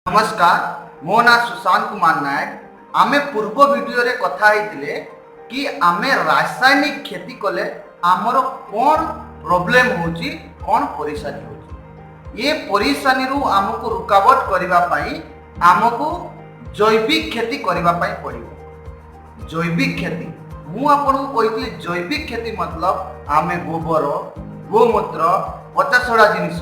ନମସ୍କାର, ମୋ ନାଁ ସୁଶାନ୍ତ କୁମାର ନାୟକ। ଆମେ ପୂର୍ବ ଭିଡ଼ିଓରେ କଥା ହେଇଥିଲେ କି ଆମେ ରାସାୟନିକ ଖେତି କଲେ ଆମର କ'ଣ ପ୍ରୋବ୍ଲେମ୍ ହେଉଛି, କ'ଣ ପରିଶାନି ହେଉଛି। ଏ ପରିଶାନିରୁ ଆମକୁ ରୁକାବଟ କରିବା ପାଇଁ ଆମକୁ ଜୈବିକ ଖେତି କରିବା ପାଇଁ ପଡ଼ିବ। ଜୈବିକ ଖେତି ମୁଁ ଆପଣଙ୍କୁ କହିଥିଲି, ଜୈବିକ ଖେତି ମତଲବ ଆମେ ଗୋବର, ଗୋମୂତ୍ର, ପଚାସଢ଼ା ଜିନିଷ,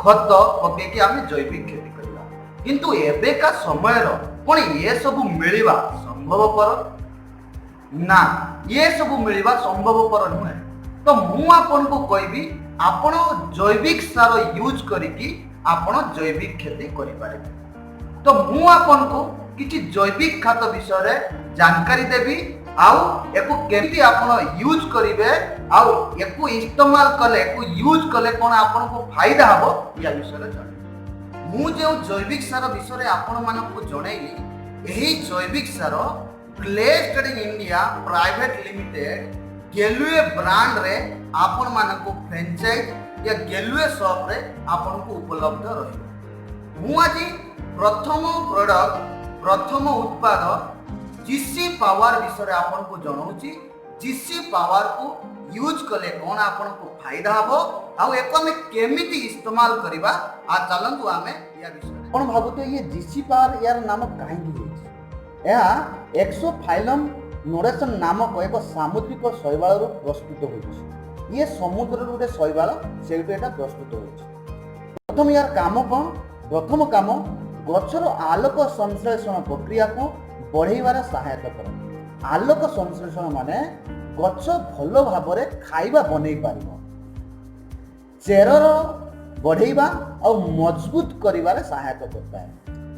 ଖତ ପକେଇକି ଆମେ ଜୈବିକ ଖେତି କରିବା। କିନ୍ତୁ ଏବେକା ସମୟର କ'ଣ ଏସବୁ ମିଳିବା ସମ୍ଭବପର? ନା, ଏସବୁ ମିଳିବା ସମ୍ଭବପର ନୁହେଁ। ତ ମୁଁ ଆପଣଙ୍କୁ କହିବି, ଆପଣ ଜୈବିକ ସାର ୟୁଜ୍ କରିକି ଆପଣ ଜୈବିକ ଖେତି କରିପାରିବେ। ତ ମୁଁ ଆପଣଙ୍କୁ କିଛି ଜୈବିକ ଖାତ ବିଷୟରେ ଜାନକାରୀ ଦେବି ଆଉ ୟାକୁ କେମିତି ଆପଣ ୟୁଜ୍ କରିବେ ଆଉ ୟାକୁ ଇସ୍ତେମାଲ କଲେ, ୟାକୁ ୟୁଜ୍ କଲେ କ'ଣ ଆପଣଙ୍କୁ ଫାଇଦା ହେବ, ୟା ବିଷୟରେ ଜଣେଇବି। ମୁଁ ଯେଉଁ ଜୈବିକ ସାର ବିଷୟରେ ଆପଣମାନଙ୍କୁ ଜଣେଇଲି, ଏହି ଜୈବିକ ସାର Glaze Trading India Private Limited ଗେଲୁଏ ବ୍ରାଣ୍ଡରେ ଆପଣମାନଙ୍କୁ ଫ୍ରାଞ୍ଚାଇଜ୍ ୟା ଗେଲୁଏ ସପ୍ରେ ଆପଣଙ୍କୁ ଉପଲବ୍ଧ ରହିବ। ମୁଁ ଆଜି ପ୍ରଥମ ପ୍ରଡକ୍ଟ, ପ୍ରଥମ ଉତ୍ପାଦ ଜିସି ପାୱାର ବିଷୟରେ ଆପଣଙ୍କୁ ଜଣାଉଛି। ଜିସି ପାୱାରକୁ ୟୁଜ୍ କଲେ କ'ଣ ଆପଣଙ୍କୁ ଫାଇଦା ହେବ ଆଉ ୟାକୁ ଆମେ କେମିତି ଇସ୍ତେମାଲ କରିବା, ଆଉ ଚାଲନ୍ତୁ ଆମେ ୟା ବିଷୟରେ। ଆପଣ ଭାବୁଥିବେ, ଇଏ ଜିସି ପାୱାର, ୟାର ନାମ କାହିଁକି ହେଇଛି? ଏହା ଏକ୍ସୋଫାଇଲମ୍ ନୋଡେସନ୍ ନାମକ ଏକ ସାମୁଦ୍ରିକ ଶୈବାଳରୁ ପ୍ରସ୍ତୁତ ହୋଇଛି। ଇଏ ସମୁଦ୍ରରୁ ଗୋଟେ ଶୈବାଳ, ସେଇଠୁ ଏଇଟା ପ୍ରସ୍ତୁତ ହୋଇଛି। ପ୍ରଥମ ୟାର କାମ କ'ଣ? ପ୍ରଥମ କାମ, ଗଛର ଆଲୋକ ସଂଶ୍ଳେଷଣ ପ୍ରକ୍ରିୟାକୁ ବଢ଼େଇବାରେ ସହାୟତା କରେ। ଆଲୋକ ସଂଶ୍ଳେଷଣ ମାନେ ଗଛ ଭଲ ଭାବରେ ଖାଇବା ବନେଇ ପାରିବ। ଚେରର ବଢ଼େଇବା ଆଉ ମଜବୁତ କରିବାରେ ସହାୟତା କରିଥାଏ।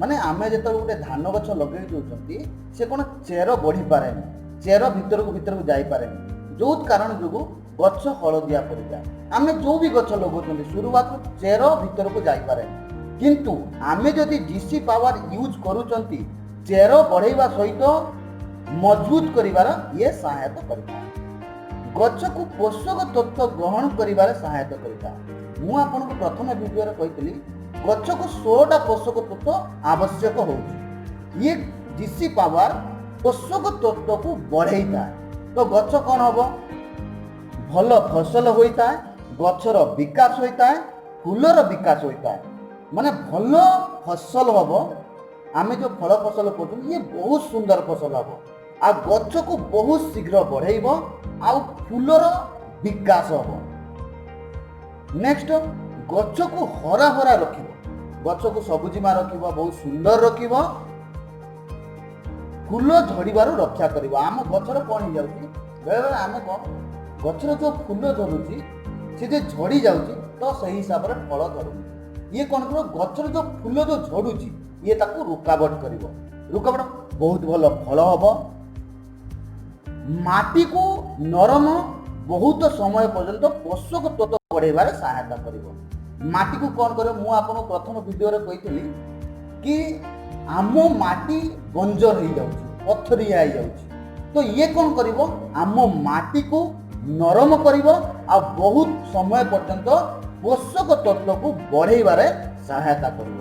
ମାନେ ଆମେ ଯେତେବେଳେ ଗୋଟେ ଧାନ ଗଛ ଲଗେଇ ଦେଉଛନ୍ତି, ସେ କ'ଣ ଚେର ବଢ଼ିପାରେନି, ଚେର ଭିତରକୁ ଭିତରକୁ ଯାଇପାରେନି, ଯେଉଁ କାରଣ ଯୋଗୁଁ ଗଛ ହଳଦିଆ ପଡ଼ିଯାଏ। ଆମେ ଯେଉଁ ବି ଗଛ ଲଗାଉଛନ୍ତି, ଶୁରୁଆତରୁ ଚେର ଭିତରକୁ ଯାଇପାରେନି। କିନ୍ତୁ ଆମେ ଯଦି ଜିସି ପାୱାର ୟୁଜ୍ କରୁଛନ୍ତି, ଚେର ବଢ଼େଇବା ସହିତ ମଜବୁତ କରିବାର ଇଏ ସହାୟତା କରିଥାଏ। ଗଛକୁ ପୋଷକ ତତ୍ତ୍ୱ ଗ୍ରହଣ କରିବାରେ ସହାୟତା କରିଥାଏ। ମୁଁ ଆପଣଙ୍କୁ ପ୍ରଥମ ଭିଡ଼ିଓରେ କହିଥିଲି, ଗଛକୁ 16ଟା ପୋଷକ ତତ୍ତ୍ୱ ଆବଶ୍ୟକ ହେଉଛି। ଇଏ ଜିସି ପାୱାର ପୋଷକ ତତ୍ତ୍ୱକୁ ବଢ଼େଇଥାଏ। ତ ଗଛ କ'ଣ ହେବ? ଭଲ ଫସଲ ହୋଇଥାଏ, ଗଛର ବିକାଶ ହୋଇଥାଏ, ଫୁଲର ବିକାଶ ହୋଇଥାଏ। ମାନେ ଭଲ ଫସଲ ହେବ। ଆମେ ଯେଉଁ ଫଳ ଫସଲ କରୁଛନ୍ତି, ଇଏ ବହୁତ ସୁନ୍ଦର ଫସଲ ହେବ ଆଉ ଗଛକୁ ବହୁତ ଶୀଘ୍ର ବଢ଼େଇବ ଆଉ ଫୁଲର ବିକାଶ ହେବ। ନେକ୍ସଟ, ଗଛକୁ ହରା ହରା ରଖିବ, ଗଛକୁ ସବୁଜିମା ରଖିବ, ବହୁତ ସୁନ୍ଦର ରଖିବ, ଫୁଲ ଝଡ଼ିବାରୁ ରକ୍ଷା କରିବ। ଆମ ଗଛର କ'ଣ ହେଇଯାଉଛି ବେଳେବେଳେ, ଆମେ କ'ଣ ଗଛର ଯେଉଁ ଫୁଲ ଧରୁଛି, ସେ ଯେ ଝଡ଼ି ଯାଉଛି, ତ ସେଇ ହିସାବରେ ଫଳ ଧରୁନି। ଇଏ କ'ଣ କରିବ? ଗଛର ଯେଉଁ ଫୁଲ ଯେଉଁ ଝଡ଼ୁଛି, ଇଏ ତାକୁ ରୁକାବଟ କରିବ। ରୁକାବଟ, ବହୁତ ଭଲ ଫଳ ହେବ। ମାଟିକୁ ନରମ, ବହୁତ ସମୟ ପର୍ଯ୍ୟନ୍ତ ପୋଷକ ତତ୍ତ୍ୱ ବଢ଼େଇବାରେ ସହାୟତା କରିବ। ମାଟିକୁ କ'ଣ କରିବ? ମୁଁ ଆପଣଙ୍କୁ ପ୍ରଥମ ଭିଡ଼ିଓରେ କହିଥିଲି କି ଆମ ମାଟି ବଞ୍ଜର ହେଇଯାଉଛି, ପଥରିଆ ହେଇଯାଉଛି। ତ ଇଏ କ'ଣ କରିବ? ଆମ ମାଟିକୁ ନରମ କରିବ ଆଉ ବହୁତ ସମୟ ପର୍ଯ୍ୟନ୍ତ ପୋଷକ ତତ୍ତ୍ୱକୁ ବଢ଼େଇବାରେ ସହାୟତା କରିବ।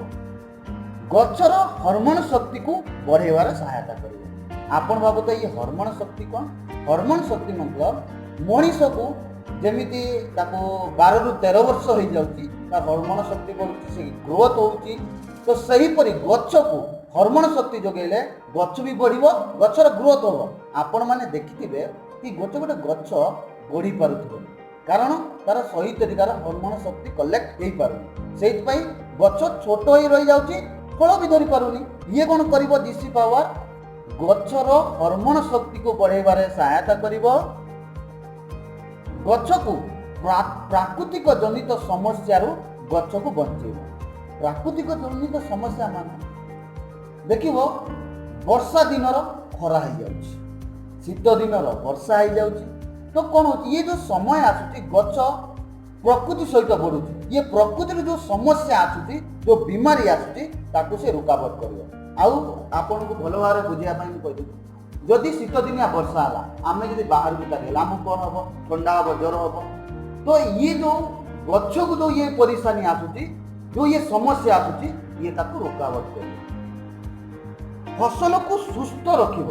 ଗଛର ହରମୋନ ଶକ୍ତିକୁ ବଢ଼େଇବାରେ ସହାୟତା କରିବ। ଆପଣ ଭାବୁଥିବେ, ଇଏ ହରମୋନ ଶକ୍ତି କ'ଣ? ହରମୋନ ଶକ୍ତି ମତଲବ ମଣିଷକୁ ଯେମିତି ତାକୁ 12ରୁ 13 ବର୍ଷ ହେଇଯାଉଛି, ତା ହରମୋନ ଶକ୍ତି ବଢ଼ୁଛି, ସେ ଗ୍ରୋଥ ହେଉଛି, ତ ସେହିପରି ଗଛକୁ ହରମୋନ ଶକ୍ତି ଯୋଗେଇଲେ ଗଛ ବି ବଢ଼ିବ, ଗଛର ଗ୍ରୋଥ ହେବ। ଆପଣମାନେ ଦେଖିଥିବେ କି ଗୋଟେ ଗୋଟେ ଗଛ ବଢ଼ି ପାରୁଥିବ, କାରଣ ତାର ସହି ତରିକାର ହରମୋନ ଶକ୍ତି କଲେକ୍ଟ ହେଇପାରୁନି। ସେଇଥିପାଇଁ ଗଛ ଛୋଟ ହେଇ ରହିଯାଉଛି, ଫଳ ବି ଧରି ପାରୁନି। ଇଏ କ'ଣ କରିବ? ଜିସି ପାୱାର ଗଛର ହରମୋନ ଶକ୍ତିକୁ ବଢ଼େଇବାରେ ସହାୟତା କରିବ। ଗଛକୁ ପ୍ରାକୃତିକ ଜନିତ ସମସ୍ୟାରୁ ଗଛକୁ ବଞ୍ଚେଇବ। ପ୍ରାକୃତିକ ଜନିତ ସମସ୍ୟା ମାନେ ଦେଖିବ, ବର୍ଷା ଦିନର ଖରା ହେଇଯାଉଛି, ଶୀତ ଦିନର ବର୍ଷା ହେଇଯାଉଛି। ତ କ'ଣ ହେଉଛି? ଇଏ ଯେଉଁ ସମୟ ଆସୁଛି, ଗଛ ପ୍ରକୃତି ସହିତ ବଢ଼ୁଛି। ଇଏ ପ୍ରକୃତିର ଯେଉଁ ସମସ୍ୟା ଆସୁଛି, ଯେଉଁ ବିମାରୀ ଆସୁଛି, ତାକୁ ସେ ରୁକାବଟ କରିବ। ଆଉ ଆପଣଙ୍କୁ ଭଲ ଭାବରେ ବୁଝିବା ପାଇଁ ମୁଁ କହିଦେବି, ଯଦି ଶୀତ ଦିନିଆ ବର୍ଷା ହେଲା, ଆମେ ଯଦି ବାହାରକୁ ଚାଲିଗଲା, ଆମକୁ କ'ଣ ହେବ? ଥଣ୍ଡା ହେବ, ଜ୍ୱର ହେବ। ତ ଇଏ ଯେଉଁ ଗଛକୁ ଯେଉଁ ଇଏ ପରିଶାନି ଆସୁଛି, ଯେଉଁ ଇଏ ସମସ୍ୟା ଆସୁଛି, ଇଏ ତାକୁ ରୋକାବଟ କରିବ। ଫସଲକୁ ସୁସ୍ଥ ରଖିବ।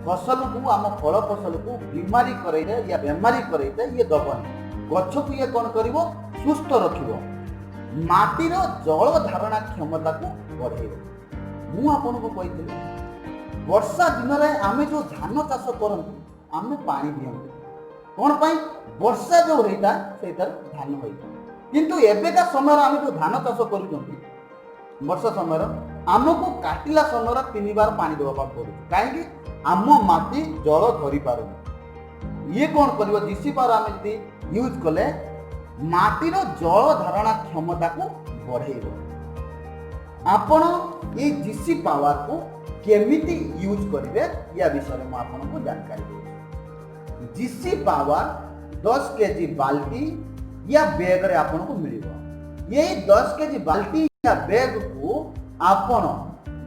ଫସଲକୁ, ଆମ ଫଳ ଫସଲକୁ ବିମାରୀ କରେଇଲେ ୟା ବେମାରୀ କରେଇଲେ ଇଏ ଦବନି। ଗଛକୁ ଇଏ କ'ଣ କରିବ? ସୁସ୍ଥ ରଖିବ। ମାଟିର ଜଳ ଧାରଣା କ୍ଷମତାକୁ ବଢ଼େଇବ। ମୁଁ ଆପଣଙ୍କୁ କହିଥିଲି, ବର୍ଷା ଦିନରେ ଆମେ ଯେଉଁ ଧାନ ଚାଷ କରନ୍ତି, ଆମେ ପାଣି ଦିଅନ୍ତି। କ'ଣ ପାଇଁ? ବର୍ଷା ଯେଉଁ ହେଇଥାଏ, ସେଇଟାରେ ଧାନ ହୋଇଥାଏ। କିନ୍ତୁ ଏବେକା ସମୟରେ ଆମେ ଯେଉଁ ଧାନ ଚାଷ କରୁଛନ୍ତି, ବର୍ଷା ସମୟରେ ଆମକୁ କାଟିଲା ସମୟରେ ତିନିବାର ପାଣି ଦେବା ପାଇଁ ପଡୁଛି। କାହିଁକି? ଆମ ମାଟି ଜଳ ଧରି ପାରୁନି। ଇଏ କ'ଣ କରିବ? ଜିସି ପାୱାର ଆମେ ଯଦି ୟୁଜ୍ କଲେ, ମାଟିର ଜଳ ଧାରଣା କ୍ଷମତାକୁ ବଢ଼େଇବ। ଆପଣ ଏଇ ଜିସି ପାୱାରକୁ କେମିତି ୟୁଜ୍ କରିବେ, ୟା ବିଷୟରେ ମୁଁ ଆପଣଙ୍କୁ ଜାନକାରୀ ଦେଉଛି। ଜିସି ପାୱାର 10 କେଜି ବାଲ୍ଟି ୟା ବ୍ୟାଗରେ ଆପଣଙ୍କୁ ମିଳିବ। ଏଇ 10 କେଜି ବାଲ୍ଟି ୟା ବ୍ୟାଗକୁ ଆପଣ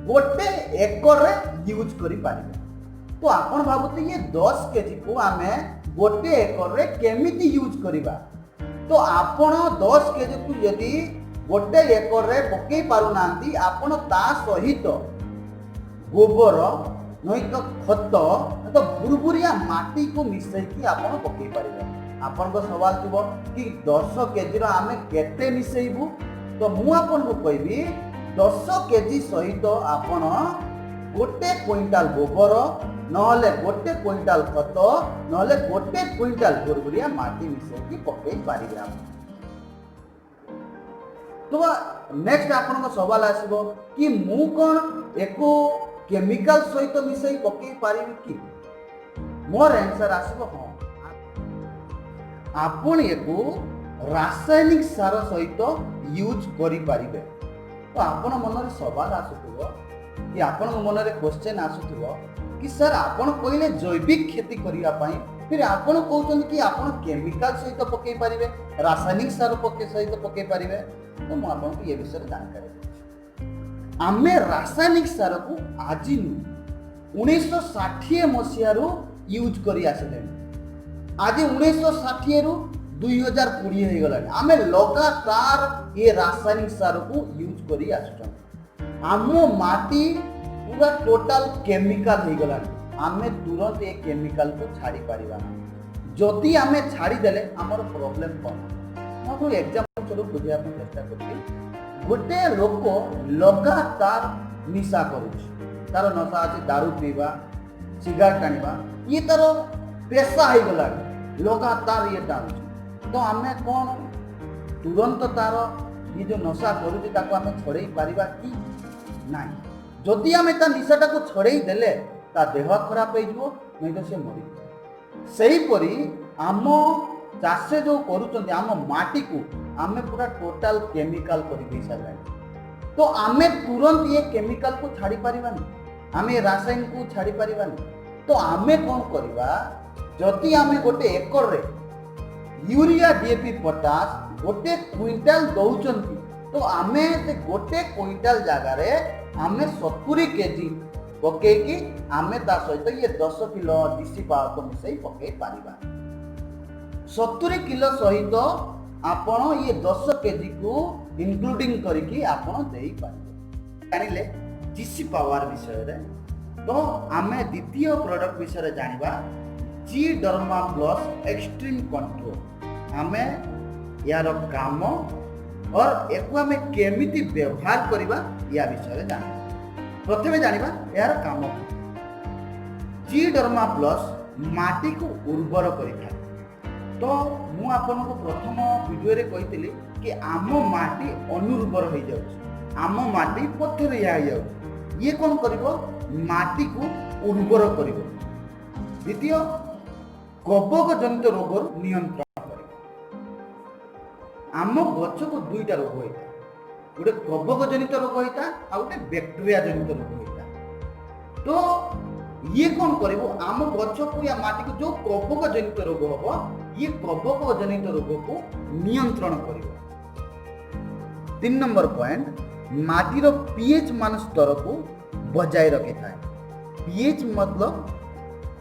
ଗୋଟେ ଏକରରେ ୟୁଜ୍ କରିପାରିବେ। ତ ଆପଣ ଭାବୁଥିବେ, ଇଏ 10 କେଜିକୁ ଆମେ ଗୋଟେ ଏକରରେ କେମିତି ୟୁଜ୍ କରିବା? ତ ଆପଣ 10 କେଜିକୁ ଯଦି ଗୋଟେ ଏକରରେ ପକେଇ ପାରୁନାହାନ୍ତି, ଆପଣ ତା ସହିତ ଗୋବର ନୁହେଁ ତ ଖତ ତ ଭୁରଭୁରିଆ ମାଟିକୁ ମିଶେଇକି ଆପଣ ପକେଇ ପାରିବେ। ଆପଣଙ୍କ ସୱାଲ ଥିବ କି 10 କେଜିର ଆମେ କେତେ ମିଶେଇବୁ? ତ ମୁଁ ଆପଣଙ୍କୁ କହିବି, 10 କେଜି ସହିତ ଆପଣ 1 କୁଇଣ୍ଟାଲ ଗୋବର, ନହେଲେ 1 କୁଇଣ୍ଟାଲ ଖତ, ନହେଲେ 1 କୁଇଣ୍ଟାଲ ଭୁରଭୁରିଆ ମାଟି ମିଶେଇକି ପକେଇ ପାରିବେ ଆପଣ। ତ ନେକ୍ସଟ ଆପଣଙ୍କ ସୱାଲ ଆସିବ କି ମୁଁ କ'ଣ ଏକୁ କେମିକାଲ ସହିତ ମିଶେଇ ପକେଇ ପାରିବି କି? ମୋର ଆନ୍ସର ଆସିବ ହଁ, ଆପଣ ୟାକୁ ରାସାୟନିକ ସାର ସହିତ ୟୁଜ୍ କରିପାରିବେ। ତ ଆପଣ ମନରେ ସୱାଲ ଆସୁଥିବ କି ଆପଣଙ୍କ ମନରେ କ୍ୱେଶ୍ଚେନ୍ ଆସୁଥିବ କି ସାର୍, ଆପଣ କହିଲେ ଜୈବିକ ଖେତି କରିବା ପାଇଁ, ଫିର ଆପଣ କହୁଛନ୍ତି କି ଆପଣ କେମିକାଲ ସହିତ ପକେଇ ପାରିବେ, ରାସାୟନିକ ସାର ସହିତ ପକେଇ ପାରିବେ। ତ ମୁଁ ଆପଣଙ୍କୁ ଏ ବିଷୟରେ ଜାନକାରୀ ଦେଉଛି। ଆମେ ରାସାୟନିକ ସାରକୁ ଆଜି ନୁହେଁ, 1960 ମସିହାରୁ ୟୁଜ୍ କରି ଆସିଲେଣି। ଆଜି 1960ରୁ 2020 ହେଇଗଲାଣି। ଆମେ ଲଗାତାର ଏ ରାସାୟନିକ ସାରକୁ ୟୁଜ୍ କରି ଆସୁଛନ୍ତି। ଆମ ମାଟି ପୁରା ଟୋଟାଲ କେମିକାଲ ହେଇଗଲାଣି। ଆମେ ତୁରନ୍ତ ଏ କେମିକାଲକୁ ଛାଡ଼ି ପାରିବା ନାହିଁ। ଯଦି ଆମେ ଛାଡ଼ିଦେଲେ ଆମର ପ୍ରୋବ୍ଲେମ କ'ଣ? ମୁଁ ଆପଣଙ୍କୁ ଏକ୍ଜାମ୍ପଲ ସ୍ୱରୂପ ବୁଝେଇବା ପାଇଁ ଚେଷ୍ଟା କରୁଛି। ଗୋଟେ ଲୋକ ଲଗାତାର ନିଶା କରୁଛି। ତାର ନଶା ଅଛି ଦାରୁ ପିଇବା, ସିଗାରେଟ ଟାଣିବା। ଇଏ ତାର ପେସା ହେଇଗଲାଣି। ଲଗାତାର ଇଏ ଟାଣୁଛି। ତ ଆମେ କ'ଣ ତୁରନ୍ତ ତାର ଇଏ ଯେଉଁ ନଶା କରୁଛି, ତାକୁ ଆମେ ଛଡ଼େଇ ପାରିବା କି? ନାହିଁ। ଯଦି ଆମେ ତା ନିଶାଟାକୁ ଛଡ଼େଇ ଦେଲେ, ତା ଦେହ ଖରାପ ହେଇଯିବ, ନାଇଁ ତ ସେ ମରିଯିବ। ସେହିପରି ଆମ ଚାଷ ଯେଉଁ କରୁଛନ୍ତି, ଆମ ମାଟିକୁ ଆମେ ପୁରା ଟୋଟାଲ କେମିକାଲ କରିଦେଇ ସାରିଲାଣି। ତ ଆମେ ତୁରନ୍ତ ଇଏ କେମିକାଲକୁ ଛାଡ଼ି ପାରିବାନି, ଆମେ ଏ ରାସାୟନିକକୁ ଛାଡ଼ି ପାରିବାନି। ତ ଆମେ କ'ଣ କରିବା? ଯଦି ଆମେ ଗୋଟେ ଏକରରେ ୟୁରିଆ, ଡିଏପି, ପଟାସ 1 କୁଇଣ୍ଟାଲ ଦଉଛନ୍ତି, ତ ଆମେ ସେ 1 କୁଇଣ୍ଟାଲ ଜାଗାରେ ଆମେ 70 କେଜି ପକେଇକି ଆମେ ତା ସହିତ ଇଏ 10 କିଲୋ ଜିସି ପାୱାରକୁ ମିଶେଇ ପକେଇ ପାରିବା। 70 କିଲୋ ସହିତ ଆପଣ ଇଏ 10 କେଜିକୁ ଇନକ୍ଲୁଡ଼ିଂ କରିକି ଆପଣ ଦେଇପାରିବେ। ଜାଣିଲେ ଜିସି ପାୱାର ବିଷୟରେ। ତ ଆମେ ଦ୍ୱିତୀୟ ପ୍ରଡକ୍ଟ ବିଷୟରେ ଜାଣିବା, G Derma plus extreme control. ଆମେ ୟାର କାମ ଅର୍ ୟାକୁ ଆମେ କେମିତି ବ୍ୟବହାର କରିବା, ୟା ବିଷୟରେ ଜାଣିବା। ପ୍ରଥମେ ଜାଣିବା ଏହାର କାମ କ'ଣ। ଜି ଡର୍ମା ପ୍ଲସ୍ ମାଟିକୁ ଉର୍ବର କରିଥାଏ। ତ ମୁଁ ଆପଣଙ୍କୁ ପ୍ରଥମ ଭିଡ଼ିଓରେ କହିଥିଲି କି ଆମ ମାଟି ଅନୁର୍ବର ହେଇଯାଉଛି, ଆମ ମାଟି ପଥରିଆ ହେଇଯାଉଛି। ଇଏ କ'ଣ କରିବ? ମାଟିକୁ ଉର୍ବର କରିବ। ଦ୍ୱିତୀୟ, କବକ ଜନିତ ରୋଗରୁ ନିୟନ୍ତ୍ରଣ କରିବ। ଆମ ଗଛକୁ ଦୁଇଟା ରୋଗ ହେଇଥାଏ। ଗୋଟେ କବକ ଜନିତ ରୋଗ ହେଇଥାଏ, ଆଉ ଗୋଟେ ବ୍ୟାକ୍ଟେରିଆ ଜନିତ ରୋଗ ହେଇଥାଏ। ତ ଇଏ କ'ଣ କରିବ? ଆମ ଗଛକୁ ୟା ମାଟିକୁ ଯୋଉ କବକ ଜନିତ ରୋଗ ହବ, ଇଏ କବକ ଜନିତ ରୋଗକୁ ନିୟନ୍ତ୍ରଣ କରିବ। 3 ନମ୍ବର ପଏଣ୍ଟ, ମାଟିର ପିଏଚ୍ ମାନ ସ୍ତରକୁ ବଜାୟ ରଖିଥାଏ। ପିଏଚ୍ ମତଲବ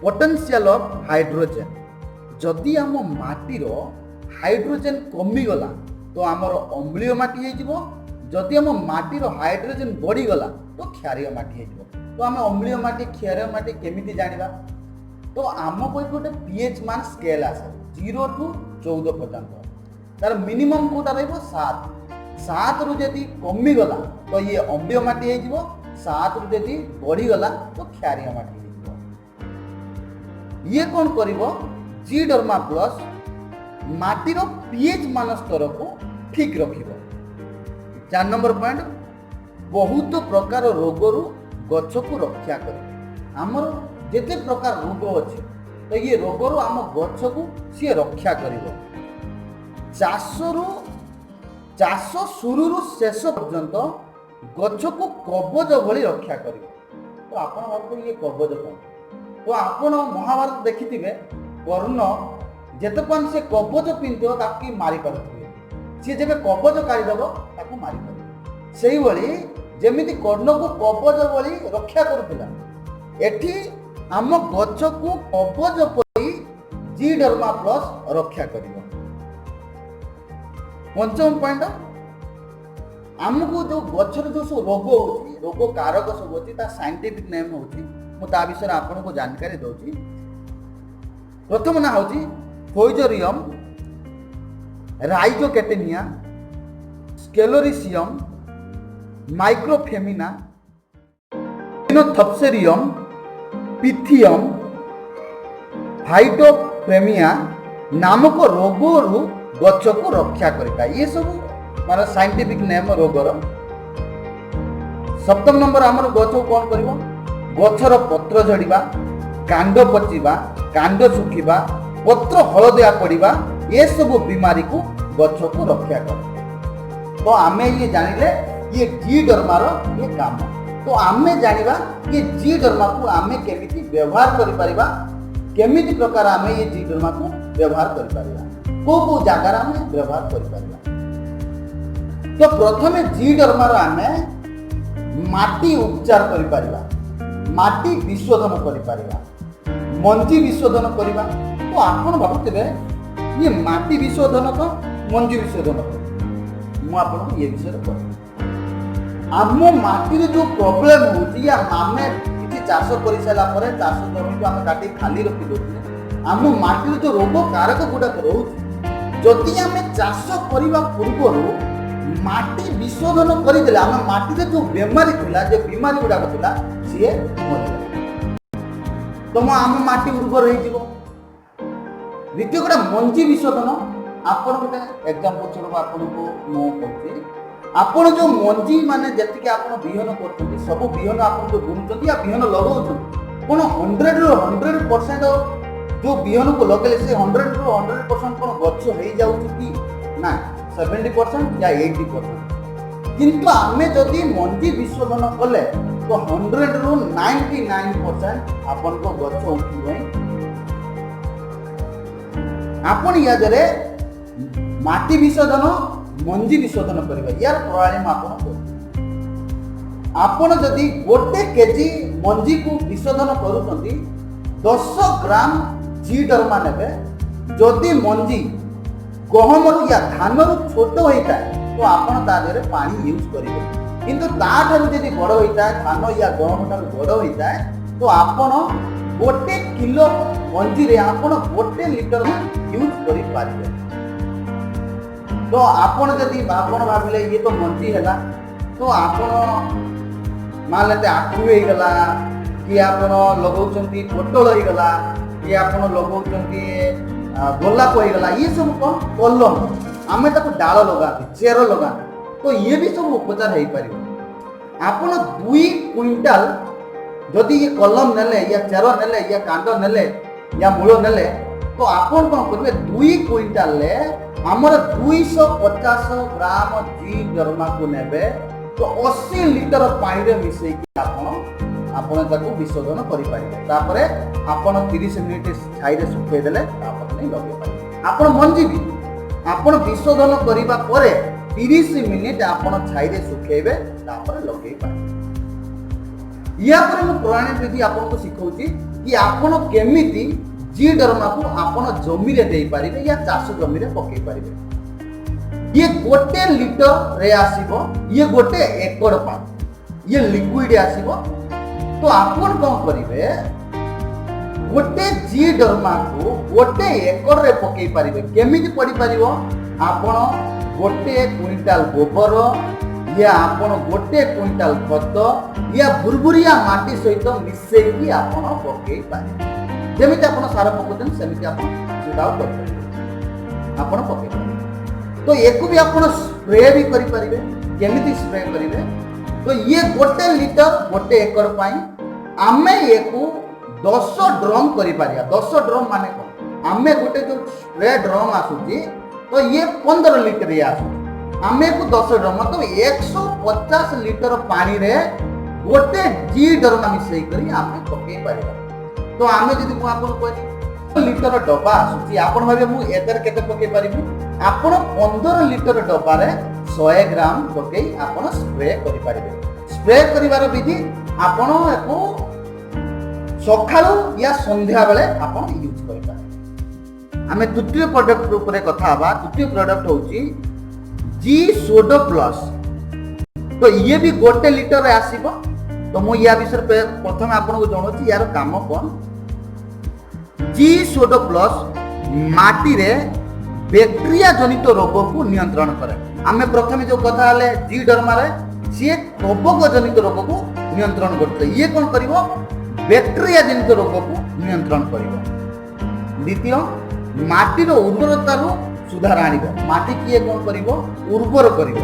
ପଟେନ୍ସିଆଲ ଅଫ୍ ହାଇଡ୍ରୋଜେନ୍। ଯଦି ଆମ ମାଟିର ହାଇଡ୍ରୋଜେନ୍ କମିଗଲା, ତ ଆମର ଅମ୍ଳୀୟ ମାଟି ହେଇଯିବ। ଯଦି ଆମ ମାଟିର ହାଇଡ୍ରୋଜେନ୍ ବଢ଼ିଗଲା ତ କ୍ଷାରୀୟ ମାଟି ହେଇଯିବ। ତ ଆମେ ଅମ୍ଳୀୟ ମାଟି, କ୍ଷାରୀୟ ମାଟି କେମିତି ଜାଣିବା? ତ ଆମକୁ ଏଠି ଗୋଟେ ପିଏଚ୍ ମାନ ସ୍କେଲ୍ ଆସେ 0 ଟୁ 14 ପର୍ଯ୍ୟନ୍ତ। ତାର ମିନିମମ୍ କୋଉଟା ରହିବ? 7। 7ରୁ ଯଦି କମିଗଲା ତ ଇଏ ଅମ୍ଳୀୟ ମାଟି ହେଇଯିବ, 7ରୁ ଯଦି ବଢ଼ିଗଲା ତ କ୍ଷାରୀୟ ମାଟି ହେଇଯିବ। ଇଏ କ'ଣ କରିବ? ଜି ଡର୍ମା ପ୍ଲସ୍ ମାଟିର ପିଏଚ୍ ମାନ ସ୍ତରକୁ ଠିକ୍ ରଖିବ। 4 ନମ୍ବର ପଏଣ୍ଟ, ବହୁତ ପ୍ରକାର ରୋଗରୁ ଗଛକୁ ରକ୍ଷା କରିବ। ଆମର ଯେତେ ପ୍ରକାର ରୋଗ ଅଛି, ତ ଇଏ ରୋଗରୁ ଆମ ଗଛକୁ ସିଏ ରକ୍ଷା କରିବ। ଚାଷ ଶୁରୁରୁ ଶେଷ ପର୍ଯ୍ୟନ୍ତ ଗଛକୁ କବଜ ଭଳି ରକ୍ଷା କରିବ। ତ ଆପଣ ଭାବୁଥିବେ, ଇଏ କବଜ କ'ଣ? ତ ଆପଣ ମହାଭାରତ ଦେଖିଥିବେ, କର୍ଣ୍ଣ ଯେତେ ପର୍ଯ୍ୟନ୍ତ ସେ କବଜ ପିନ୍ଧିଥିବ, ତାକୁ କେହି ମାରିପାରୁଥିବେ। ସିଏ ଯେବେ କବଜ କାଢ଼ିଦେବ, ତାକୁ ମାରିପାରିବ। ସେଇଭଳି ଯେମିତି କର୍ଣ୍ଣକୁ କବଜ ଭଳି ରକ୍ଷା କରୁଥିଲା, ଏଠି ଆମ ଗଛକୁ କବଜ ପରି ଜି ଡର୍ମା ପ୍ଲସ୍ ରକ୍ଷା କରିବ। ପଞ୍ଚମ ପଏଣ୍ଟ, ଆମକୁ ଯେଉଁ ଗଛରେ ଯେଉଁ ସବୁ ରୋଗ ହେଉଛି, ରୋଗ କାରକ ସବୁ ଅଛି, ତା ସାଇଣ୍ଟିଫିକ୍ ନେମ୍ ହେଉଛି, ମୁଁ ତା ବିଷୟରେ ଆପଣଙ୍କୁ ଜାନକାରୀ ଦେଉଛି। ପ୍ରଥମ ନାଁ ହେଉଛି ଫ୍ୟୁଜାରିୟମ୍, ରାଇଜୋକ୍ଟୋନିଆ, ସ୍କ୍ଲେରୋସିୟମ୍, ମାଇକ୍ରୋଫେମିନା, ଥପ୍ସେରିୟମ୍, ପିଥିୟମ୍, ଫାଇଟୋପ୍ରେମିଆ ନାମକ ରୋଗରୁ ଗଛକୁ ରକ୍ଷା କରିଥାଏ। ଇଏ ସବୁ ମାନେ ସାଇଣ୍ଟିଫିକ୍ ନେମ୍ ରୋଗର। ସପ୍ତମ ନମ୍ବର, ଆମର ଗଛକୁ କ'ଣ କରିବ? ଗଛର ପତ୍ର ଝଡ଼ିବା, କାଣ୍ଡ ପଚିବା, କାଣ୍ଡ ଶୁଖିବା, ପତ୍ର ହଳଦିଆ ପଡ଼ିବା, ଏସବୁ ବିମାରୀକୁ ଗଛକୁ ରକ୍ଷା କରେ। ତ ଆମେ ଇଏ ଜାଣିଲେ ଇଏ ଜି ଡର୍ମାର ଇଏ କାମ। ତ ଆମେ ଜାଣିବା ଇଏ ଜି ଡର୍ମାକୁ ଆମେ କେମିତି ବ୍ୟବହାର କରିପାରିବା, କେମିତି ପ୍ରକାର ଆମେ ଇଏ ଜି ଡର୍ମାକୁ ବ୍ୟବହାର କରିପାରିବା, କୋଉ କୋଉ ଜାଗାରେ ଆମେ ବ୍ୟବହାର କରିପାରିବା। ତ ପ୍ରଥମେ ଜି ଡର୍ମାର ଆମେ ମାଟି ଉପଚାର କରିପାରିବା, ମାଟି ବିଶୋଧନ କରିପାରିବା, ମଞ୍ଜି ବିଶୋଧନ କରିବା। ତ ଆପଣ ଭାବୁଥିବେ, ଇଏ ମାଟି ବିଶୋଧନ ତ ମଞ୍ଜି ବିଶୋଧନ କର। ମୁଁ ଆପଣଙ୍କୁ ଇଏ ବିଷୟରେ କହିବି। ଆମ ମାଟିରେ ଯୋଉ ପ୍ରୋବ୍ଲେମ ହେଉଛି, ୟା ଆମେ କିଛି ଚାଷ କରିସାରିଲା ପରେ ଚାଷ ଜମିକୁ ଆମେ କାଟି ଖାଲି ରଖି ଦେଉଥିଲେ, ଆମ ମାଟିରେ ଯୋଉ ରୋଗ କାରକ ଗୁଡ଼ାକ ରହୁଛି, ଯଦି ଆମେ ଚାଷ କରିବା ପୂର୍ବରୁ ମାଟି ବିଶୋଧନ କରିଦେଲେ, ଆମ ମାଟିରେ ଯୋଉ ବେମାରୀ ଥିଲା, ଯେ ବିମାରୀ ଗୁଡ଼ାକ ଥିଲା, ସିଏ ମରିଗଲା, ତମ ଆମ ମାଟି ଉର୍ବର ହେଇଯିବ। ଦ୍ୱିତୀୟ ଗୋଟେ ମଞ୍ଜି ବିଶୋଧନ। ଆପଣ ଗୋଟେ ଏକ୍ଜାମ୍ପଲ ସ୍ୱରୂପ ଆପଣଙ୍କୁ ମୁଁ କହୁଛି, ଆପଣ ଯୋଉ ମଞ୍ଜି ମାନେ ଯେତିକି ଆପଣ ବିହନ କରୁଛନ୍ତି, ସବୁ ବିହନ ଆପଣ ଯୋଉ ବୁଣୁଛନ୍ତି ୟା ବିହନ ଲଗାଉଛନ୍ତି, କ'ଣ 100ରୁ 100% ଯୋଉ ବିହନକୁ ଲଗେଇଲେ ସେ 100ରୁ 100% କ'ଣ ଗଛ ହେଇଯାଉଛି କି ନା? 70% ୟା 80%। କିନ୍ତୁ ଆମେ ଯଦି ମଞ୍ଜି ବିଶୋଧନ କଲେ ତ 100ରୁ 99% ଆପଣଙ୍କ ଗଛ ଉଠିବ ହିଁ। ଆପଣ ୟା ଦେହରେ ମାଟି ବିଶୋଧନ, ମଞ୍ଜି ବିଶୋଧନ କରିବେ। ୟାର ପ୍ରଣାଳୀ ମୁଁ ଆପଣଙ୍କୁ କହୁଛି। ଆପଣ ଯଦି 1 କେଜି ମଞ୍ଜିକୁ ବିଶୋଧନ କରୁଛନ୍ତି, 10 ଗ୍ରାମ ଜି ଡର୍ମା ନେବେ। ଯଦି ମଞ୍ଜି ଗହମରୁ ୟା ଧାନରୁ ଛୋଟ ହୋଇଥାଏ ତ ଆପଣ ତା ଦେହରେ ପାଣି ୟୁଜ୍ କରିବେ। କିନ୍ତୁ ତାଠାରୁ ଯଦି ବଡ଼ ହୋଇଥାଏ, ଧାନ ୟା ଗହମ ଠାରୁ ବଡ଼ ହୋଇଥାଏ, ତ ଆପଣ 1 କିଲୋ ମଞ୍ଜିରେ ଆପଣ 1 ଲିଟର ୟୁଜ୍ କରିପାରିବେ। ତ ଆପଣ ଯଦି ଆପଣ ଭାବିଲେ, ଇଏ ତ ମଞ୍ଜି ହେଲା, ତ ଆପଣ ମାନିଲେ ଆଖୁ ହେଇଗଲା କି ଆପଣ ଲଗାଉଛନ୍ତି ପୋଟଳ ହେଇଗଲା କି ଆପଣ ଲଗାଉଛନ୍ତି ଗୋଲାପ ହେଇଗଲା, ଇଏ ସବୁ କ'ଣ? କଲମ, ଆମେ ତାକୁ ଡାଳ ଲଗାନ୍ତି, ଚେର ଲଗାନ୍ତି, ତ ଇଏ ବି ସବୁ ଉପଚାର ହେଇପାରିବ। ଆପଣ 2 କୁଇଣ୍ଟାଲ ଯଦି ଇଏ କଲମ ନେଲେ, ୟା ଚେର ନେଲେ, ୟା କାଣ୍ଡ ନେଲେ, ୟା ମୂଳ ନେଲେ, ତ ଆପଣ କ'ଣ କରିବେ? 2 କୁଇଣ୍ଟାଲରେ ଆମର 250 ଗ୍ରାମ ଜି ଡର୍ମାକୁ ନେବେ, ତ 80 ଲିଟର ପାଣିରେ ମିଶେଇକି ଆପଣ ତାକୁ ବିଶୋଧନ କରିପାରିବେ। ତାପରେ ଆପଣ 30 ମିନିଟ୍ ଛାଇରେ ଶୁଖେଇ ଦେଲେ ତାପରେ ନେଇ ଲଗେଇ ପାରିବେ। ଆପଣ ମଞ୍ଜି ବି ଆପଣ ବିଶୋଧନ କରିବା ପରେ 30 ମିନିଟ୍ ଆପଣ ଛାଇରେ ଶୁଖେଇବେ, ତାପରେ ଲଗେଇ ପାରିବେ। ୟା ପରେ ମୁଁ ପ୍ରଣାଳୀ ବିଧି ଆପଣଙ୍କୁ ଶିଖଉଛି କି ଆପଣ କେମିତି ଜି ଡର୍ମାକୁ ଆପଣ ଜମିରେ ଦେଇପାରିବେ ୟା ଚାଷ ଜମିରେ ପକେଇ ପାରିବେ। ଇଏ 1 ଲିଟରରେ ଆସିବ। ଇଏ 1 ଏକର ପାଇଁ ଇଏ ଲିକ୍ୱିଡ ଆସିବ। ତ ଆପଣ କ'ଣ କରିବେ? ଗୋଟେ ଜି ଡର୍ମାକୁ 1 ଏକରରେ ପକେଇ ପାରିବେ। କେମିତି ପଡ଼ିପାରିବ? ଆପଣ 1 କୁଇଣ୍ଟାଲ ଗୋବର ୟା ଆପଣ 1 କୁଇଣ୍ଟାଲ ଖତ ୟା ଭୁରଭୁରିଆ ମାଟି ସହିତ ମିଶେଇକି ଆପଣ ପକେଇ ପାରିବେ। ଯେମିତି ଆପଣ ସାର ପକାଉଛନ୍ତି, ସେମିତି ଆପଣ ଛିଡ଼ାଉ କରିପାରିବେ, ଆପଣ ପକେଇ ପାରିବେ। ତ ୟାକୁ ବି ଆପଣ ସ୍ପ୍ରେ ବି କରିପାରିବେ। କେମିତି ସ୍ପ୍ରେ କରିବେ? ତ ଇଏ 1 ଲିଟର 1 ଏକର ପାଇଁ। ଆମେ ୟାକୁ 10 ଡ୍ରମ୍ କରିପାରିବା। 10 ଡ୍ରମ୍ ମାନେ କ'ଣ? ଆମେ ଗୋଟେ ଯୋଉ ସ୍ପ୍ରେ ଡ୍ରମ୍ ଆସୁଛି, ତ ଇଏ 15 ଲିଟର ଇଏ ଆସୁଛି। ଆମେ ୟାକୁ 10 ଡ୍ରମ୍, ତ 150 ଲିଟର ପାଣିରେ ଗୋଟେ ଜି ଡର୍ମା ମିଶେଇ କରି ଆମେ ପକେଇ ପାରିବା। ତ ଆମେ ଯଦି, ମୁଁ ଆପଣଙ୍କୁ କହିଲି ଲିଟର ଡବା ଆସୁଛି, ଆପଣ ଭାବିବେ ମୁଁ ଏଥିରେ କେତେ ପକେଇ ପାରିବି? ଆପଣ 15 ଲିଟର ଡବାରେ 100 ଗ୍ରାମ ପକେଇ ଆପଣ ସ୍ପ୍ରେ କରିପାରିବେ। ସ୍ପ୍ରେ କରିବାର ବିଧି, ଆପଣ ୟାକୁ ସକାଳୁ ୟା ସନ୍ଧ୍ୟାବେଳେ ଆପଣ ୟୁଜ୍ କରିପାରିବେ। ଆମେ ତୃତୀୟ ପ୍ରଡକ୍ଟ ଉପରେ କଥା ହେବା। ତୃତୀୟ ପ୍ରଡକ୍ଟ ହେଉଛି ଜି ସୋଡୋ ପ୍ଲସ୍। ତ ଇଏ ବି 1 ଲିଟରରେ ଆସିବ। ତ ମୁଁ ୟା ବିଷୟରେ ପ୍ରଥମେ ଆପଣଙ୍କୁ ଜଣାଉଛି ୟାର କାମ କ'ଣ। ଜି ସୋଡୋ ପ୍ଲସ୍ ମାଟିରେ ବ୍ୟାକ୍ଟେରିଆ ଜନିତ ରୋଗକୁ ନିୟନ୍ତ୍ରଣ କରେ। ଆମେ ପ୍ରଥମେ ଯୋଉ କଥା ହେଲେ ଜି ଡର୍ମାରେ, ସିଏ କବକ ଜନିତ ରୋଗକୁ ନିୟନ୍ତ୍ରଣ କରୁଥିଲେ। ଇଏ କ'ଣ କରିବ? ବ୍ୟାକ୍ଟେରିଆ ଜନିତ ରୋଗକୁ ନିୟନ୍ତ୍ରଣ କରିବ। ଦ୍ୱିତୀୟ, ମାଟିର ଉର୍ବରତାରୁ ସୁଧାର ଆଣିବ। ମାଟି କିଏ କ'ଣ କରିବ? ଉର୍ବର କରିବ।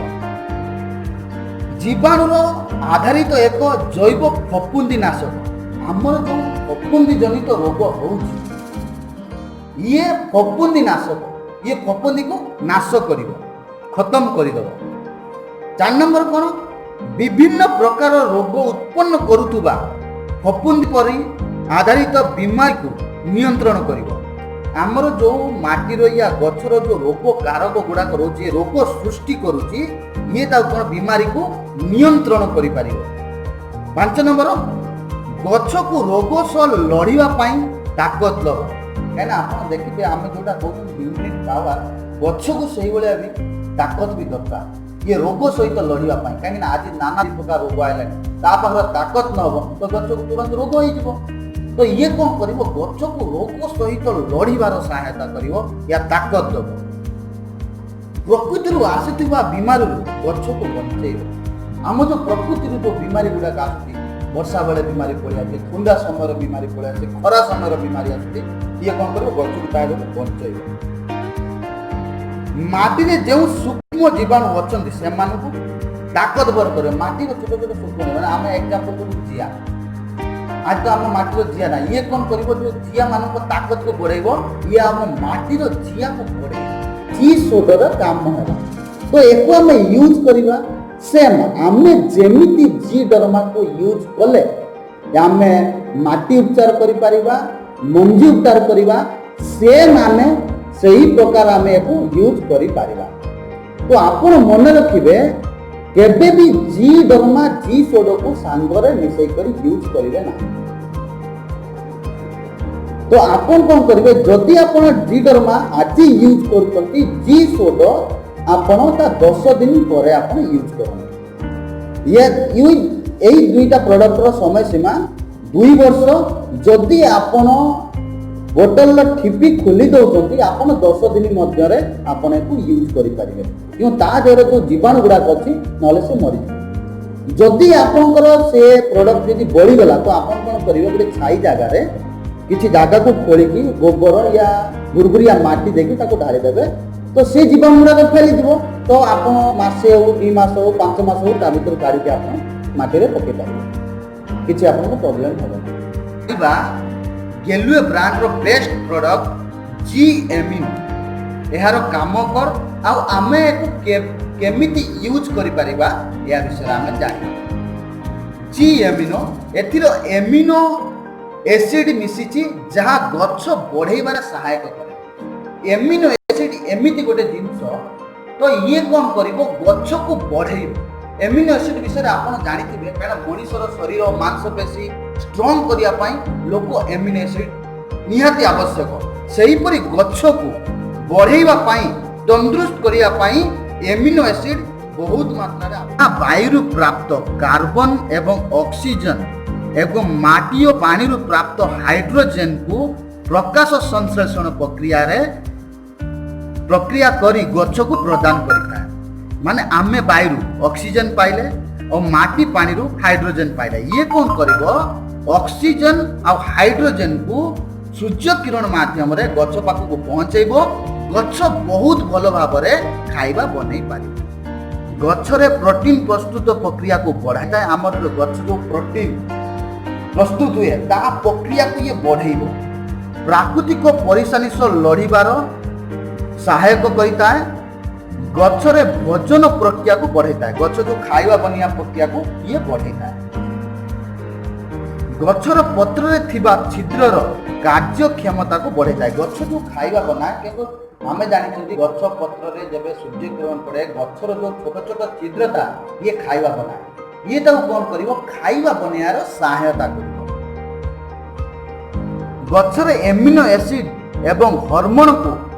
ଜୀବାଣୁର ଆଧାରିତ ଏକ ଜୈବ ଫଫୁନ୍ଦି ନାଶକ। ଆମର ଯେଉଁ ଫଫୁନ୍ଦି ଜନିତ ରୋଗ ହେଉଛି, ଇଏ ଫଫୁନ୍ଦି ନାଶକ। ଇଏ ଫଫୁନ୍ଦିକୁ ନାଶ କରିବ, ଖତମ କରିଦେବ। 4 ନମ୍ବର କ'ଣ? ବିଭିନ୍ନ ପ୍ରକାର ରୋଗ ଉତ୍ପନ୍ନ କରୁଥିବା ଫଫୁନ୍ଦି ପରି ଆଧାରିତ ବିମାରୀକୁ ନିୟନ୍ତ୍ରଣ କରିବ। ଆମର ଯେଉଁ ମାଟିର ୟା ଗଛର ଯେଉଁ ରୋଗ କାରକ ଗୁଡ଼ାକ ରହୁଛି, ରୋଗ ସୃଷ୍ଟି କରୁଛି, ଇଏ ତାକୁ କ'ଣ ବିମାରୀକୁ ନିୟନ୍ତ୍ରଣ କରିପାରିବ। 5 ନମ୍ବର, ଗଛକୁ ରୋଗ ସହ ଲଢ଼ିବା ପାଇଁ ତାକତ ଦେବ। କାହିଁକିନା ଆପଣ ଦେଖିବେ, ଆମେ ଯେଉଁଟା କହୁଛନ୍ତି ଇମ୍ୟୁନିଟି ପାୱାର, ଗଛକୁ ସେଇଭଳିଆ ବି ତାକତ ବି ଦରକାର ଇଏ ରୋଗ ସହିତ ଲଢ଼ିବା ପାଇଁ। କାହିଁକିନା ଆଜି ନାନା ପ୍ରକାର ରୋଗ ଆଇଲାଣି, ତା ପାଖରେ ତାକତ ନ ହେବ ତ ଗଛକୁ ତୁରନ୍ତ ରୋଗ ହେଇଯିବ। ତ ଇଏ କ'ଣ କରିବ? ଗଛକୁ ରୋଗ ସହିତ ଲଢ଼ିବାର ସହାୟତା କରିବ ୟା ତାକତ ଦେବ। ପ୍ରକୃତିରୁ ଆସିଥିବା ବିମାରୀରୁ ଗଛକୁ ବଞ୍ଚେଇବ। ଆମ ଯେଉଁ ପ୍ରକୃତିରୁ ଯେଉଁ ବିମାରୀ ଗୁଡ଼ାକ ଆସୁଛି, ବର୍ଷା ବେଳେ ବିମାରୀ ପଳେଇ ଆସୁଛି, ଥଣ୍ଡା ସମୟରେ ବିମାରୀ ପଳେଇ ଆସୁଛି, ଖରା ସମୟରେ ବିମାରୀ ଆସୁଛି, ଇଏ କ'ଣ କରିବ? ଗଛକୁ ତା ଦେହରୁ ବଞ୍ଚେଇବ। ମାଟିରେ ଯେଉଁ ସୂକ୍ଷ୍ମ ଜୀବାଣୁ ଅଛନ୍ତି, ସେମାନଙ୍କୁ ତାକତବର କରିବ। ମାଟିର ଛୋଟ ଛୋଟ ସୂକ୍ଷ୍ମ, ମାନେ ଆମେ ଏକ୍ଜାମ୍ପଲ ଦେବୁ ଜିଆ। ଆଜି ତ ଆମ ମାଟିର ଜିଆ ନାହିଁ। ଇଏ କ'ଣ କରିବ? ଯେଉଁ ଜିଆ ମାନଙ୍କ ତାକତକୁ ବଢ଼େଇବ। ଇଏ ଆମ ମାଟିର ଜିଆକୁ ବଢ଼େଇବ। ଜି ସୋଡର କାମ ହେଲା, ତ ୟାକୁ ଆମେ ୟୁଜ୍ କରିବା। ସେମ୍ ଆମେ ଯେମିତି ଜି ଡର୍ମାକୁ ୟୁଜ୍ କଲେ ଆମେ ମାଟି ଉପଚାର କରିପାରିବା, ମଞ୍ଜି ଉପଚାର କରିବା, ସେମ୍ ଆମେ ସେହି ପ୍ରକାର ଆମେ ୟାକୁ ୟୁଜ୍ କରିପାରିବା। ତ ଆପଣ ମନେ ରଖିବେ, କେବେ ବି ଜି ଡର୍ମା ଜି ସୋଡକୁ ସାଙ୍ଗରେ ମିଶେଇ କରି ୟୁଜ୍ କରିବେ ନାହିଁ। ତ ଆପଣ କ'ଣ କରିବେ? ଯଦି ଆପଣ ଜି ଡର୍ମା ଆଜି ୟୁଜ୍ କରୁଛନ୍ତି, ଜି ସୋଡ ଆପଣ ତା 10 ଦିନ ପରେ ଆପଣ ୟୁଜ୍ କରନ୍ତୁ। ଇଏ ୟୁଜ୍ ଏଇ ଦୁଇଟା ପ୍ରଡକ୍ଟର ସମୟ ସୀମା 2 ବର୍ଷ। ଯଦି ଆପଣ ବୋଟଲର ଠିପି ଖୋଲି ଦେଉଛନ୍ତି, ଆପଣ 10 ଦିନ ମଧ୍ୟରେ ଆପଣ ଏକୁ ୟୁଜ୍ କରିପାରିବେ। କିନ୍ତୁ ତା ଦେହରେ ଯେଉଁ ଜୀବାଣୁ ଗୁଡ଼ାକ ଅଛି, ନହେଲେ ସେ ମରିଯିବ। ଯଦି ଆପଣଙ୍କର ସେ ପ୍ରଡକ୍ଟ ଯଦି ବଳିଗଲା, ତ ଆପଣ କ'ଣ କରିବେ? ଗୋଟେ ଛାଇ ଜାଗାରେ କିଛି ଜାଗାକୁ ଖୋଳିକି ଗୋବର ୟା ଭୁରଭୁରିଆ ମାଟି ଦେଇକି ତାକୁ ଢାଳିଦେବେ, ତ ସେ ଜୀବାଣୁ ଗୁଡ଼ାକ ଫେଲିଯିବ। ତ ଆପଣ ମାସେ ହଉ, 2 ମାସ ହଉ, 5 ମାସ ହଉ, ତା ଭିତରୁ କାଢ଼ିକି ଆପଣ ମାଟିରେ ପକେଇ ପାରିବେ। କିଛି ଆପଣଙ୍କୁ ପ୍ରୋବ୍ଲେମ୍ ହେବନି। ବା ଗେଲୁଏ ବ୍ରାଣ୍ଡର ବେଷ୍ଟ ପ୍ରଡକ୍ଟ ଜି ଏମିନୋ, ଏହାର କାମ କ'ଣ ଆଉ ଆମେ ଏକୁ କେମିତି ୟୁଜ୍ କରିପାରିବା, ଏହା ବିଷୟରେ ଆମେ ଜାଣିବା। ଜି ଏମିନୋ, ଏଥିର ଏମିନୋ ଏସିଡ୍ ମିଶିଛି, ଯାହା ଗଛ ବଢ଼େଇବାରେ ସହାୟକ କରେ। ଏମିନୋ ଏସିଡ୍ ଏମିତି ଗୋଟେ ଜିନିଷ, ତ ଇଏ କ'ଣ କରିବ? ଗଛକୁ ବଢ଼େଇବ। ଏମିନୋ ଏସିଡ୍ ବିଷୟରେ ଆପଣ ଜାଣିଥିବେ, କାରଣ ମଣିଷର ଶରୀର ମାଂସପେଶୀ ଷ୍ଟ୍ରଙ୍ଗ କରିବା ପାଇଁ ଲୋକ ଏମିନୋ ଏସିଡ୍ ନିହାତି ଆବଶ୍ୟକ। ସେହିପରି ଗଛକୁ ବଢ଼େଇବା ପାଇଁ, ତନ୍ଦୁରୁସ୍ତ କରିବା ପାଇଁ ଏମିନୋ ଏସିଡ୍ ବହୁତ ମାତ୍ରାରେ। ବାୟୁରୁ ପ୍ରାପ୍ତ କାର୍ବନ ଏବଂ ଅକ୍ସିଜେନ ଏବଂ ମାଟି ଓ ପାଣିରୁ ପ୍ରାପ୍ତ ହାଇଡ୍ରୋଜେନକୁ ପ୍ରକାଶ ସଂଶ୍ଳେଷଣ ପ୍ରକ୍ରିୟାରେ ପ୍ରକ୍ରିୟା କରି ଗଛକୁ ପ୍ରଦାନ କରିଥାଏ। ମାନେ ଆମେ ବାୟୁରୁ ଅକ୍ସିଜେନ ପାଇଲେ ଓ ମାଟି ପାଣିରୁ ହାଇଡ୍ରୋଜେନ ପାଇଲେ, ଇଏ କ'ଣ କରିବ? ଅକ୍ସିଜେନ ଆଉ ହାଇଡ୍ରୋଜେନକୁ ସୂର୍ଯ୍ୟ କିରଣ ମାଧ୍ୟମରେ ଗଛ ପାଖକୁ ପହଞ୍ଚେଇବ। ଗଛ ବହୁତ ଭଲ ଭାବରେ ଖାଇବା ବନେଇ ପାରିବ। ଗଛରେ ପ୍ରୋଟିନ୍ ପ୍ରସ୍ତୁତ ପ୍ରକ୍ରିୟାକୁ ବଢ଼ାଇଥାଏ। ଆମର ଯୋଉ ଗଛ ଯୋଉ ପ୍ରୋଟିନ୍ ପ୍ରସ୍ତୁତ ହୁଏ, ତା ପ୍ରକ୍ରିୟାକୁ ଇଏ ବଢ଼େଇବ। ପ୍ରାକୃତିକ ପରିସାନି ସହ ଲଢ଼ିବାର ସହାୟକ କରିଥାଏ। ଗଛରେ ଭୋଜନ ପ୍ରକ୍ରିୟାକୁ ବଢ଼େଇଥାଏ। ଗଛ ଯୋଉ ଖାଇବା ବନିବା ପ୍ରକ୍ରିୟାକୁ ଇଏ ବଢ଼େଇଥାଏ। ଗଛର ପତ୍ରରେ ଥିବା ଛିଦ୍ରର କାର୍ଯ୍ୟକ୍ଷମତାକୁ ବଢ଼େଇଥାଏ। ଗଛ ଯୋଉ ଖାଇବା ବନାଏ, କିନ୍ତୁ ଆମେ ଜାଣିଛନ୍ତି ଗଛ ପତ୍ରରେ ଯେବେ ସୂର୍ଯ୍ୟ କିରଣ ପଡ଼େ, ଗଛର ଯୋଉ ଛୋଟ ଛୋଟ ଛିଦ୍ର ଥାଏ, ଇଏ ଖାଇବା ବନାଏ। ଇଏ ତାକୁ କ'ଣ କରିବ? ଖାଇବା ବନେଇବାର ସହାୟତା କରିବ। ଗଛରେ ଏମିନୋ ଏସିଡ୍ ଏବଂ ହରମୋନକୁ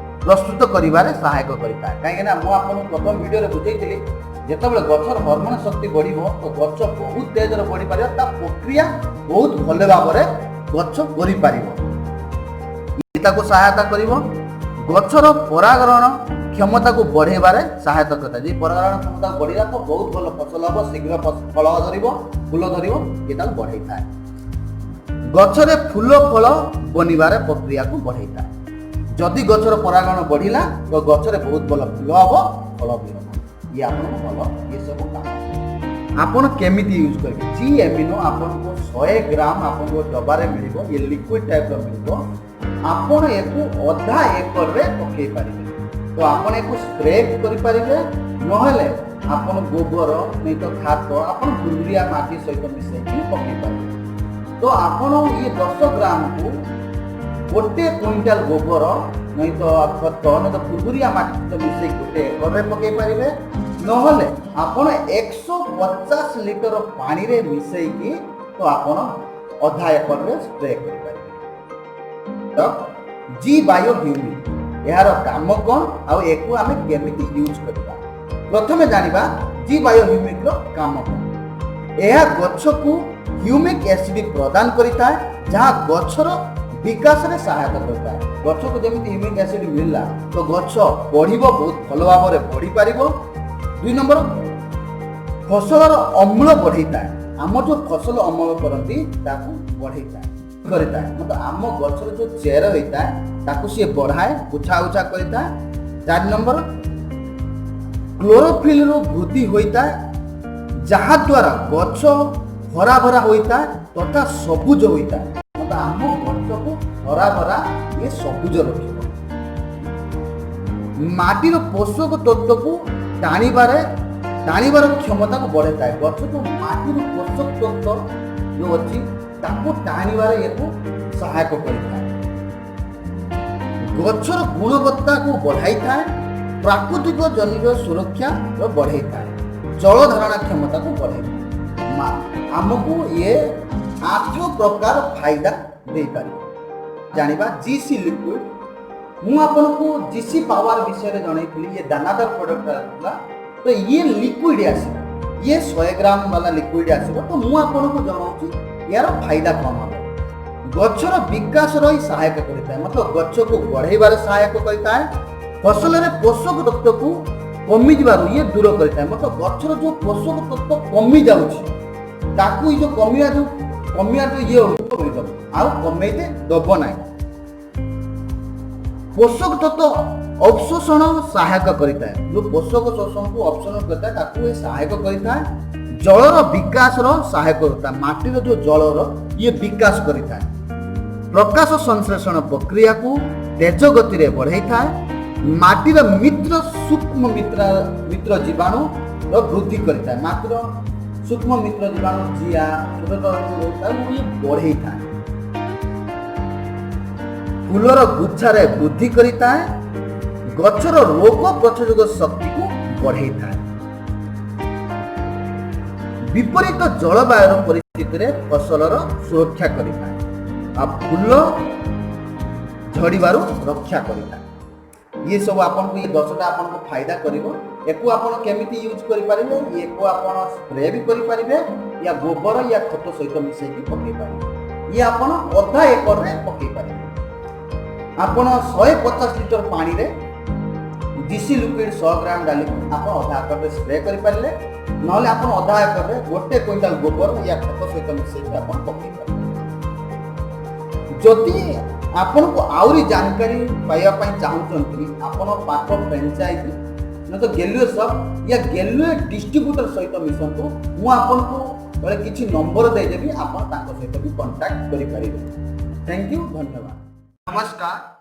ପ୍ରସ୍ତୁତ କରିବାରେ ସହାୟକ କରିଥାଏ। କାହିଁକି ନା ମୁଁ ଆପଣଙ୍କୁ ପ୍ରଥମ ଭିଡ଼ିଓରେ ବୁଝେଇଥିଲି, ଯେତେବେଳେ ଗଛର ହରମୋନ ଶକ୍ତି ବଢ଼ିବ ତ ଗଛ ବହୁତ ତେଜରେ ବଢ଼ିପାରିବ, ତା ପ୍ରକ୍ରିୟା ବହୁତ ଭଲ ଭାବରେ ଗଛ କରିପାରିବ। ଇଏ ତାକୁ ସହାୟତା କରିବ। ଗଛର ପରାଗରଣ କ୍ଷମତାକୁ ବଢ଼େଇବାରେ ସହାୟତା କରିଥାଏ। ଯଦି ପରାଗରଣ କ୍ଷମତା ବଢ଼ିଲା ତ ବହୁତ ଭଲ ଫସଲ ହେବ, ଶୀଘ୍ର ଫଳ ଧରିବ, ଫୁଲ ଧରିବ। ଇଏ ତାକୁ ବଢ଼େଇଥାଏ। ଗଛରେ ଫୁଲ ଫଳ ବନିବାରେ ପ୍ରକ୍ରିୟାକୁ ବଢ଼େଇଥାଏ। ଯଦି ଗଛର ପରାଗଣ ବଢ଼ିଲା ତ ଗଛରେ ବହୁତ ଭଲ ଫୁଲ ହେବ, ଫଳ ବି ହେବ। ଇଏ ଆପଣଙ୍କୁ ଭଲ ଇଏ ସବୁ କାମ। ଆପଣ କେମିତି ୟୁଜ୍ କରିବେ ଜି ଏମିନୋ? ଆପଣଙ୍କୁ 100 ଗ୍ରାମ ଆପଣଙ୍କୁ ଡବାରେ ମିଳିବ। ଇଏ ଲିକ୍ୱିଡ ଟାଇପ୍ର ମିଳିବ। ଆପଣ ୟାକୁ ଅଧା ଏକରରେ ପକେଇ ପାରିବେ। ତ ଆପଣ ୟାକୁ ସ୍ପ୍ରେ କରିପାରିବେ, ନହେଲେ ଆପଣ ଗୋବର ନେଇ ତ ଖାତ, ଆପଣ ଗୁରୁରିଆ ମାଟି ସହିତ ମିଶେଇକି ପକେଇ ପାରିବେ। ତ ଆପଣ ଇଏ 10 ଗ୍ରାମକୁ 1 କୁଇଣ୍ଟାଲ ଗୋବର ନାଇଁ ତ ଖତ ନାଇଁ ତ କୁରୁକୁରିଆ ମାଟି ସହିତ ମିଶେଇ 1 ଏକରରେ ପକେଇ ପାରିବେ, ନହେଲେ ଆପଣ 150 ଲିଟର ପାଣିରେ ମିଶେଇକି ତ ଆପଣ ଅଧା ଏକରରେ ସ୍ପ୍ରେ କରିପାରିବେ। ତ ଜି ବାୟୋ ହ୍ୟୁମିକ୍, ଏହାର କାମ କ'ଣ ଆଉ ୟାକୁ ଆମେ କେମିତି ୟୁଜ୍ କରିବା? ପ୍ରଥମେ ଜାଣିବା ଜି ବାୟୋ ହ୍ୟୁମିକ୍ର କାମ କ'ଣ। ଏହା ଗଛକୁ ହ୍ୟୁମିକ୍ ଏସିଡ୍ ପ୍ରଦାନ କରିଥାଏ, ଯାହା ଗଛର ବିକାଶରେ ସହାୟତା କରିଥାଏ। ଗଛକୁ ଯେମିତି ହ୍ୟୁମିକ୍ ଏସିଡ୍ ମିଳିଲା ତ ଗଛ ବଢ଼ିବ, ବହୁତ ଭଲ ଭାବରେ ବଢ଼ିପାରିବ। 2 ନମ୍ବର, ଫସଲର ଅମ୍ଳ ବଢ଼େଇଥାଏ। ଆମ ଯେଉଁ ଫସଲ ଅମଳ କରନ୍ତି, ତାକୁ ବଢ଼େଇଥାଏ କରିଥାଏ। ମତଲବ ଆମ ଗଛର ଯେଉଁ ଚେର ହେଇଥାଏ, ତାକୁ ସିଏ ବଢ଼ାଏ, ଉଛା ଉଛା କରିଥାଏ। 4 ନମ୍ବର, କ୍ଲୋରୋଫିଲର ବୃଦ୍ଧି ହୋଇଥାଏ, ଯାହାଦ୍ୱାରା ଗଛ ହରାଭରା ହୋଇଥାଏ ତଥା ସବୁଜ ହୋଇଥାଏ। ମତଲବ ଆମ ଗଛକୁ ହରାଭରା ଇଏ ସବୁଜ ରଖିବ। ମାଟିର ପୋଷକ ତତ୍ତ୍ୱକୁ ଟାଣିବାର କ୍ଷମତାକୁ ବଢ଼େଇଥାଏ। ଗଛ ଯେଉଁ ମାଟିର ପୋଷକ ତତ୍ତ୍ୱ ଯେଉଁ ଅଛି, ତାକୁ ଟାଣିବାରେ ୟାକୁ ସହାୟକ କରିଥାଏ। ଗଛର ଗୁଣବତ୍ତାକୁ ବଢ଼ାଇଥାଏ। ପ୍ରାକୃତିକ ଜନିତ ସୁରକ୍ଷାର ବଢ଼େଇଥାଏ। ଜଳ ଧାରଣା କ୍ଷମତାକୁ ବଢ଼େଇଥାଏ। ଆମକୁ ଇଏ ଆଠ ପ୍ରକାର ଫାଇଦା ଦେଇପାରିବ। ଜାଣିବା ଜିସି ଲିକ୍ୱିଡ। ମୁଁ ଆପଣଙ୍କୁ ଜିସି ପାୱାର ବିଷୟରେ ଜଣେଇଥିଲି। ଇଏ ଦାନାଦାର ପ୍ରଡକ୍ଟ ଆସିଥିଲା, ତ ଇଏ ଲିକ୍ୱିଡ ଆସିବ। ଇଏ 100 ଗ୍ରାମ ବାଲା ଲିକ୍ୱିଡ ଆସିବ। ତ ମୁଁ ଆପଣଙ୍କୁ ଜଣାଉଛି ଏହାର ଫାଇଦା କ'ଣ ହେବ। ଗଛର ବିକାଶର ହିଁ ସହାୟକ କରିଥାଏ, ମତଲବ ଗଛକୁ ବଢ଼େଇବାରେ ସହାୟକ କରିଥାଏ। ଫସଲରେ ପୋଷକ ତତ୍ତ୍ୱକୁ କମିଯିବାରୁ ଇଏ ଦୂର କରିଥାଏ। ମତଲବ ଗଛର ଯେଉଁ ପୋଷକ ତତ୍ତ୍ୱ କମି ଯାଉଛି, ତାକୁ ଏଇ ଯୋଉ କମିବା ଯୋଉ ଇଏ କରିଦେବ, ଆଉ କମେଇତେ ଦବ ନାହିଁ। ପୋଷକ ତତ୍ତ୍ୱ ଅବଶୋଷଣ ସହାୟକ କରିଥାଏ। ଯୋଉ ପୋଷକ ଶୋଷଣକୁ ଅବଶୋଷଣ କରିଥାଏ, ତାକୁ ଏ ସହାୟକ କରିଥାଏ। ଜଳର ବିକାଶର ସହାୟକ କରିଥାଏ। ମାଟିର ଯୋଉ ଜଳର ଇଏ ବିକାଶ କରିଥାଏ। ପ୍ରକାଶ ସଂଶ୍ଳେଷଣ ପ୍ରକ୍ରିୟାକୁ ତେଜ ଗତିରେ ବଢ଼େଇଥାଏ। ମାଟିର ମିତ୍ର ସୂକ୍ଷ୍ମ ମିତ୍ର ମିତ୍ର ଜୀବାଣୁର ବୃଦ୍ଧି କରିଥାଏ। ମାଟିର ସୂକ୍ଷ୍ମ ମିତ୍ର ଜୀବାଣୁ, ଜିଆ, ଛୋଟ ଛୋଟ, ତାକୁ ଇଏ ବଢ଼େଇଥାଏ। ଫୁଲର ଗୁଚ୍ଛାରେ ବୃଦ୍ଧି କରିଥାଏ। ଗଛର ରୋଗ ପ୍ରତିରୋଧକ ଶକ୍ତିକୁ ବଢ଼େଇଥାଏ। ବିପରୀତ ଜଳବାୟୁର ପରିସ୍ଥିତିରେ ଫସଲର ସୁରକ୍ଷା କରିଥାଏ ଆଉ ଫୁଲ ଝଡ଼ିବାରୁ ରକ୍ଷା କରିଥାଏ। ଇଏ ସବୁ ଆପଣଙ୍କୁ ଇଏ 10ଟା ଆପଣଙ୍କୁ ଫାଇଦା କରିବ। ୟାକୁ ଆପଣ କେମିତି ୟୁଜ୍ କରିପାରିବେ? ୟାକୁ ଆପଣ ସ୍ପ୍ରେ ବି କରିପାରିବେ, ୟା ଗୋବର ୟା ଖତ ସହିତ ମିଶେଇକି ପକେଇ ପାରିବେ। ଇଏ ଆପଣ ଅଧା ଏକରରେ ପକେଇ ପାରିବେ। ଆପଣ 150 ଲିଟର ପାଣିରେ ଜିସି ଲିକ୍ୱିଡ 100 ଗ୍ରାମ ଡାଲିକୁ ଆପଣ ଅଧା ଏକରରେ ସ୍ପ୍ରେ କରିପାରିଲେ, ନହେଲେ ଆପଣ ଅଧା ଏକରରେ 1 କୁଇଣ୍ଟାଲ ଗୋବର ୟା ଖତ ସହିତ ମିଶେଇକି ଆପଣ ପକେଇ ପାରିବେ। ଯଦି ଆପଣଙ୍କୁ ଆହୁରି ଜାନକାରୀ ପାଇବା ପାଇଁ ଚାହୁଁଛନ୍ତି, ଆପଣ ପାଖ ଫ୍ରାଞ୍ଚାଇଜି ନହେଲେ ତ ଗେଲୁଏ ସପ୍ ୟା ଗେଲୁଏ ଡିଷ୍ଟ୍ରିବ୍ୟୁଟର ସହିତ ମିଶନ୍ତୁ। ମୁଁ ଆପଣଙ୍କୁ ତଳେ କିଛି ନମ୍ବର ଦେଇଦେବି, ଆପଣ ତାଙ୍କ ସହିତ ବି କଣ୍ଟାକ୍ଟ କରିପାରିବେ। Thank you, ଧନ୍ୟବାଦ। ନମସ୍କାର।